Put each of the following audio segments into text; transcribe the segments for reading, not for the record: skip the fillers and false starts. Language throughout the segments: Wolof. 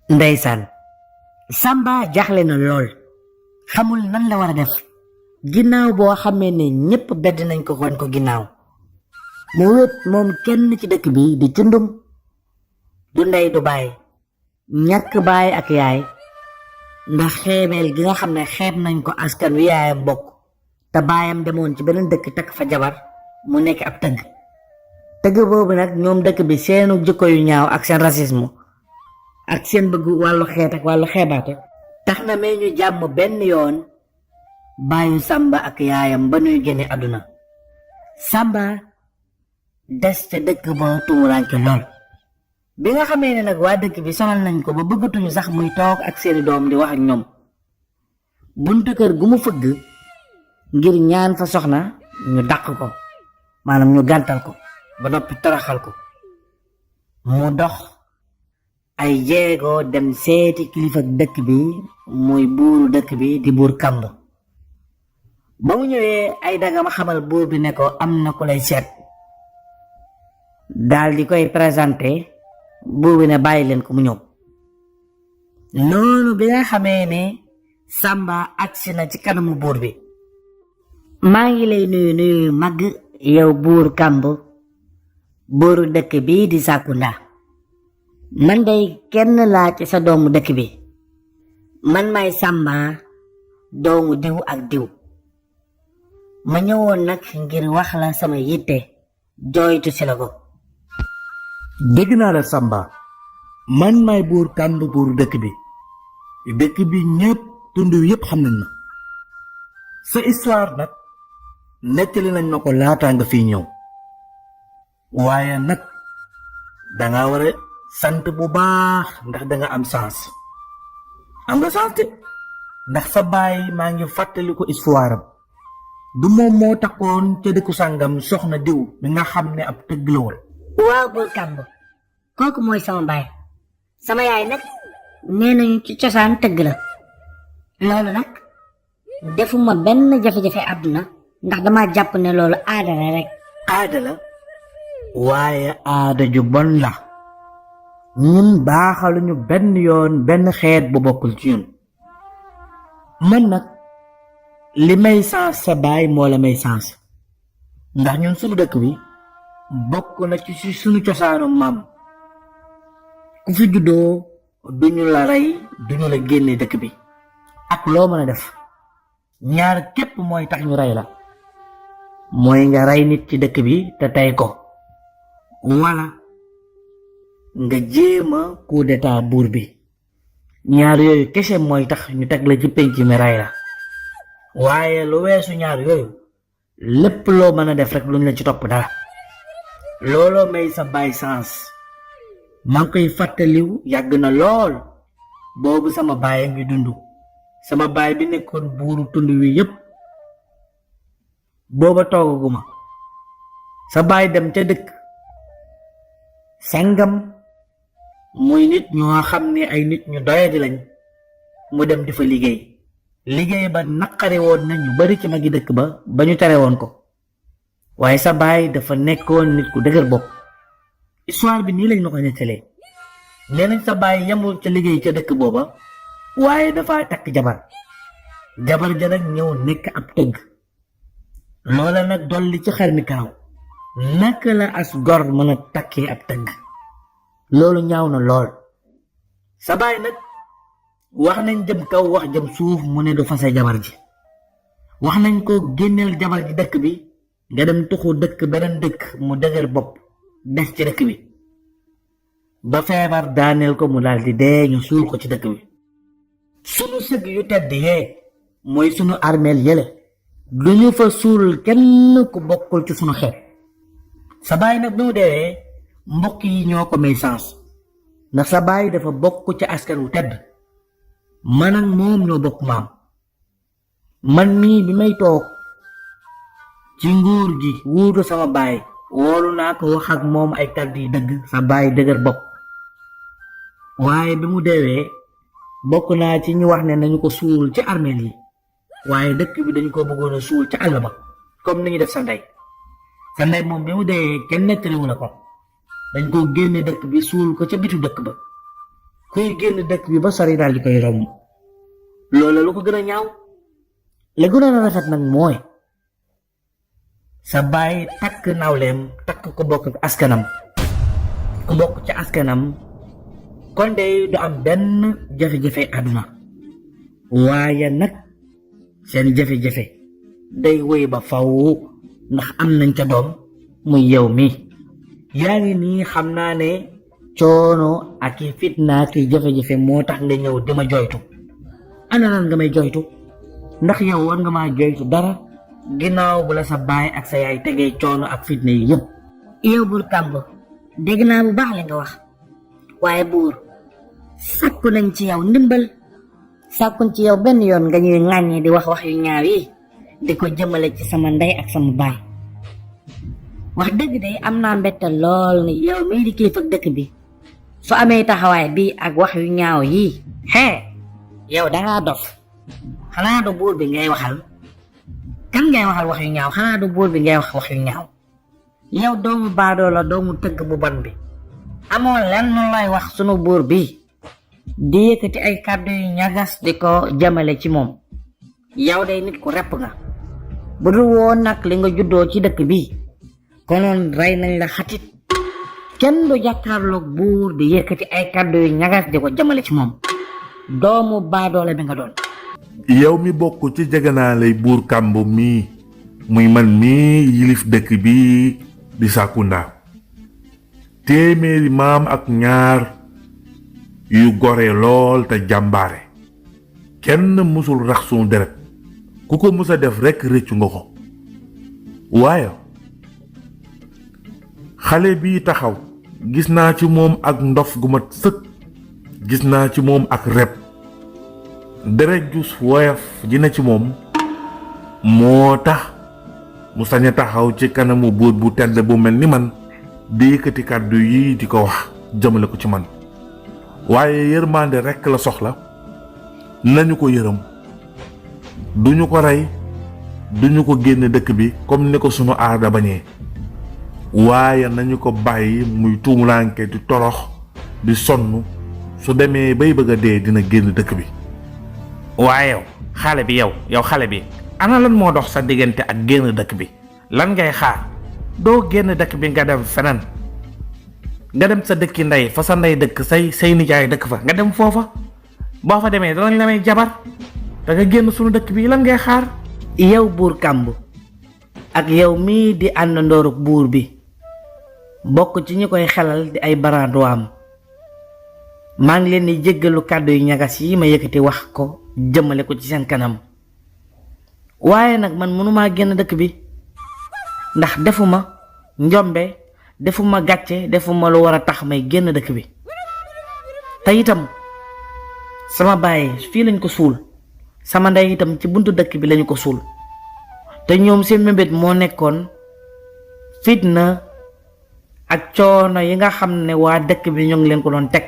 ndeysaan Samba jaaxle na lool xamul nan la war a def ginnaaw boo xamee ne ñépp bedd nañ ko wan ko ginnaaw mu wét moom kenn ci dëkk bi di cundum du ndey du baay ñàkk baay ak yaay ndax xeebeel gi nga xam ne xeeb nañ ko askan wi yaayam bokk te baayam demoon ci beneen dëkk takk fa jabar mu nekk ab tëgg boobu nag ñoom dëkk bi seenu jikko yu ñaaw ak seen racisme ak seen bëgg wàllu xeet ak wàllu xeebaate tax na may ñu jàmm benn yoon baayu Samba ak yaayam ba ñuy génne àdduna Samba des ca dëkk ba tumuraanke lool bi nga xamee ne nag waa dëkk bi sonal nañ ko ba bëggatuñu sax muy toog ak seeni doom di wax ak ñoom buntu kër gu mu fëgg ngir ñaan fa soxna ñu dàq ko maanaam ñu gàntal ko ba noppi taraxal ko mu dox ay jéego dem seeti kilifa dëkk bi muy buuru dëkk bi di buur Kamb ba mu ñëwee ay dagama xamal buur bi ne ko am na ku lay seet daal di koy présenté buur bi ne bàyyi leen ko mu ñëw noonu bi nga xamee ne Samba agsi na ci kanamu buur bi maa ngi lay nuyu mag yow buur Kamb buuru dëkk bi di Sakunda man day kenn laa ci sa doomu dëkk bi man may Samba doomu diw ak diw ma ñëwoon nag ngir wax la sama yitte jooytu si la ko dégg naa la Samba man may buur Kamb buuru dëkk bi ñépp tund wi yépp xam nañ ma sa histoire nag nettali nañ ma ko laataa nga fiy ñëw waaye nag danga war a sant bu baax ndax danga am chance de ndax sa baay maa ngi fàttali ko histoire am du moom moo takkoon ca dëkku sàngam soxna diw mi nga xam ne ab tëgg la woon waaw buur Kamb kooku mooy sama baay sama yaay nag nee nañu ci cosaan tëgg la loolu nag defuma benn jafe-jafe àdduna ndax dama jàpp ne loolu aada la rek aada la waaye aada ju bon la ñun baaxaluñu benn yoon benn xeet bu bokkul ci ñun man nag li may sens sa baay moo la may sens ndax ñun suñu dëkk bi bokk na ci suñu cosaanu maam ku fi juddoo duñu la rey duñu la génne dëkk bi ak loo mën a def ñaar képp mooy tax ñu rey la mooy nga rey nit ci dëkk bi te tey ko wala nga jéema coup d'état buur bi ñaar yooyu kese mooy tax ñu teg la ci penc mi rey la waaye lu weesu ñaar yooyu lépp loo mën a def rek luñ la ci topp dara looloo may sa baay sens maa ngi koy fàttaliw yàgg na lool boobu sama baay a ngi dund sama baay bi nekkoon buuru tund wi yépp booba toogaguma sa baay dem ca dëkk sangam muy nit ñoo xam ne ay nit ñu doyadi lañ mu dem di fa liggéey ba naqari woon na ñu bari ci magi dëkk ba ñu tere woon ko waaye sa baay dafa nekkoon nit ku dëgër bopp histoire bi nii lañ ma ko nettalee nee nañ sa baay yemul ca liggéey ca dëkk booba waaye dafa takk jabar ja nag ñëw nekk ab tëgg loola nag dolli ci xel mi kaaw naka la as gor mën a takkee ab tëgg loolu ñaaw na lool sa baay nag wax nañ jëm kaw wax jëm suuf mu ne du fase jabar ji wax nañ ko génneel jabar ji dëkk bi nga dem tuxu dëkk beneen dëkk mu dëgër bopp des ci dëkk bi ba feebar daaneel ko mu daal di dee ñu suul ko ci dëkk bi sunu sëg yu tedd yee mooy sunu armeel yële du ñu fa suul kenn ku bokkul ci sunu xeet sa baay nag bi mu deewee mbokk yi ñoo ko may sens ndax sa baay dafa bokk ci askan wu tedd man ak moom ñoo bokk maam man mii bi may toog ci nguur gi wuutu sama baay woolu naa ko wax ak moom ay kàddu yi dëgg sa baay dëgër bopp waaye bi mu deewee bokk naa ci ñu wax ne nañu ko suul ci armeel yi waaye dëkk bi dañu ko bëggoon a suul ci àll ba comme ni ñu def sa ndey moom bi mu deewee kenn nettaliwu la ko dañ ko génne dëkk bi suul ko ca bitu dëkk ba kuy génn dëkk bi ba sori daal di koy romb loola lu ko gën a ñaaw la gënoon a rafet nag mooy sa baay takk nawleem takk ko bokk ak askanam ku bokk ci askanam kon de du am benn jafe-jafe àdduna waaye nag seen jafe-jafe day wéy ba faw ndax am nañ ca doom muy yow mi yaa ngi nii xam naa ne coono ak i fitna ak i jafe-jafe moo tax nga ñëw di ma joytu ana lan nga may joytu ndax yow war nga maa joytu dara ginnaaw bu la sa baay ak sa yaay tegee coono ak fitna yi yëpp. yow buur kàmb dégg naa bu baax li nga wax waaye buur sàkku nañ ci yow ndimbal sàkkuñ ci yow benn yoon nga ñuy ŋàññi di wax wax yu ñaaw yi di ko jëmale ci sama ndey ak sama baay wax dëgg de am naa mbette lool ni yow mii di kilifa dëkk bi su amee taxawaay bi ak wax yu ñaaw yii yow dangaa dof xanaa du buur bi ngay waxal kan ngay waxal wax yu ñaaw xanaa du buur bi ngay wax yu ñaaw yow doomu baadoo la doomu tëgg bu ban bi amoon lenn lay wax sunu buur bi di yëkkati ay kàddu yu ñagas di ko jëmale ci moom yow day nit ku repp nga bu dul woon nag li nga juddoo ci dëkk bi konoon rey nañ la xatit kenn du jàkkaarloog buur di yëkkati ay kàddu yu ñagas di ko jëmale ci moom doomu baadoole bi nga doon. yow mi bokk ci jeganaaley buur kàmb mii muy man mii yilif dëkk bi di Sakunda téeméeri maam ak ñaar yu gore lool te jàmbaare kenn mësul rax sunu deret ku ko mës a def rekk rëccu nga ko waaye xale bii taxaw gis naa ci moom ak ndof gu mat sëkk gis naa ci moom ak rep deret ju woyof ji na ci moom moo tax mu sañ a taxaw ci kanamu buur bu tedd bu mel ni man di yëkkati kàddu yi di ko wax jëmale ko ci man waaye yërmande rekk la soxla nañu ko yërëm duñu ko rey duñu ko génne dëkk bi comme ni ko sunu aada bañee waaye nañu ko bàyyi muy tuumulanke di torox di sonn su demee bay bëgg a dee dina génn dëkk bi. waaye yow xale bi ana lan moo dox sa diggante ak génn dëkk bi lan ngay xaar doo génn dëkk bi nga dem feneen nga dem sa dëkki ndey fa sa ndey dëkk say nijaay dëkk fa nga dem foofa boo fa demee danañ la may jabar da nga génn sunu dëkk bi lan ngay xaar. yow buur kàmb ak yow mii di àndandooru buur bi bokk ci ñi koy xelal di ay baraanduwaam maa ngi leen di jéggalu kàddu yu ñagas yi ma yëkkati wax ko jëmale ko ci seen kanam waaye nag man mënumaa génn dëkk bi ndax defuma njombe defuma gàcce defuma lu war a tax may génn dëkk bi te itam sama baay fii lañ ko suul sama ndey itam ci buntu dëkk bi lañu ko suul te ñoom seen mébét moo nekkoon fitna ak coono yi nga xam ne waa dëkk bi ñoo ngi leen ko doon teg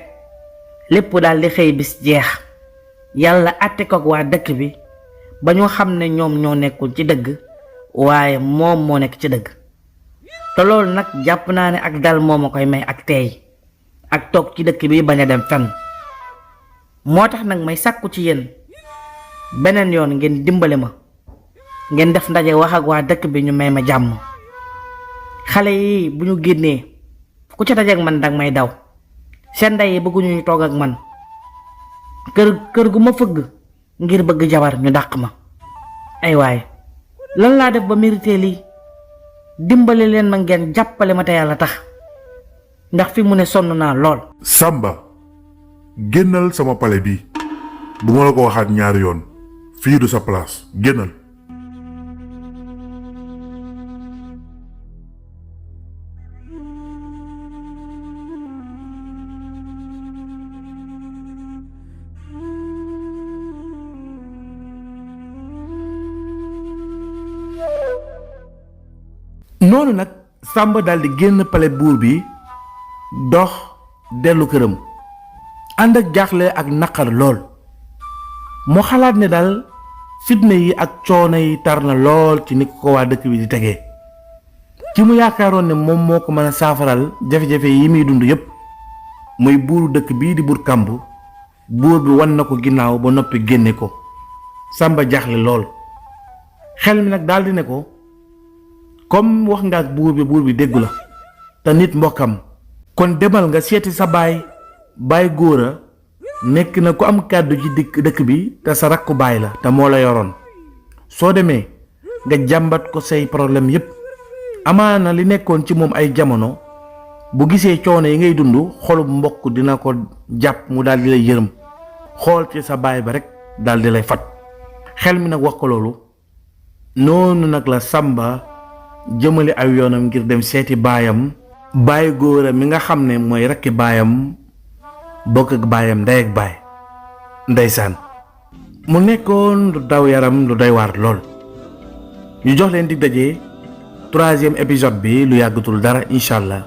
lépp daal di xëy bis jeex yàlla àtte ko ak waa dëkk bi ba ñu xam ne ñoom ñoo nekkul ci dëgg waaye moom moo nekk ci dëgg te loolu nag jàpp naa ne ak dal moo ma koy may ak teey ak toog ci dëkk bi bañ a dem fenn moo tax nag may sàkku ci yéen beneen yoon ngeen dimbale ma ngeen def ndaje wax ak waa dëkk bi ñu may ma jàmm xale yi bu ñu génnee ku ci dajeek man danga may daw seen ndey yi bëgguñu ñu toog ak man kër gu ma fëgg ngir bëgg jabar ñu dàq ma ay waaye lan laa def ba mérité lii dimbale leen ma ngeen jàppale ma te yàlla tax ndax fi mu ne sonn naa lool. Samba génnal sama pale bi bu ma la ko waxaat ñaari yoon fii du sa place génnal. noonu nag Samba daldi génn pale buur bi dox dellu këram ànd ak jaaxle ak naqar lool mu xalaat ne daal fitna yi ak coono yi tar na lool ci ni ko waa dëkk bi di tegee ci mu yaakaaroon ne moom moo ko mën a saafaral jafe-jafe yi muy dund yépp muy buuru dëkk bii di buur kàmb buur bi wan na ko ginnaaw ba noppi génne ko. Samba jaaxle lool xel mi nag daldi ne ko comme wax nga ak buur bi déggu la te nit mbokkam kon demal nga seeti sa baay góora nekk na ku am kàddu ci dëkk bi te sa rakku baay la te moo la yoroon soo demee nga jàmbat ko say problème yépp amaana li nekkoon ci moom ay jamono bu gisee coono yi ngay dund xolub mbokk dina ko jàpp mu daldi lay yërëm xool ci sa baay ba rek daldi lay fat xel mi nag wax ko loolu noonu nag la Samba jëmale ay yoonam ngir dem seeti baayam baay góora mi nga xam ne mooy rakki baayam bokk ak baayam ndey ak baay ndeysaan mu nekkoon lu daw yaram lu doy waar lool ñu jox leen dig daje 3e épisode bi lu yàggatul dara incha allah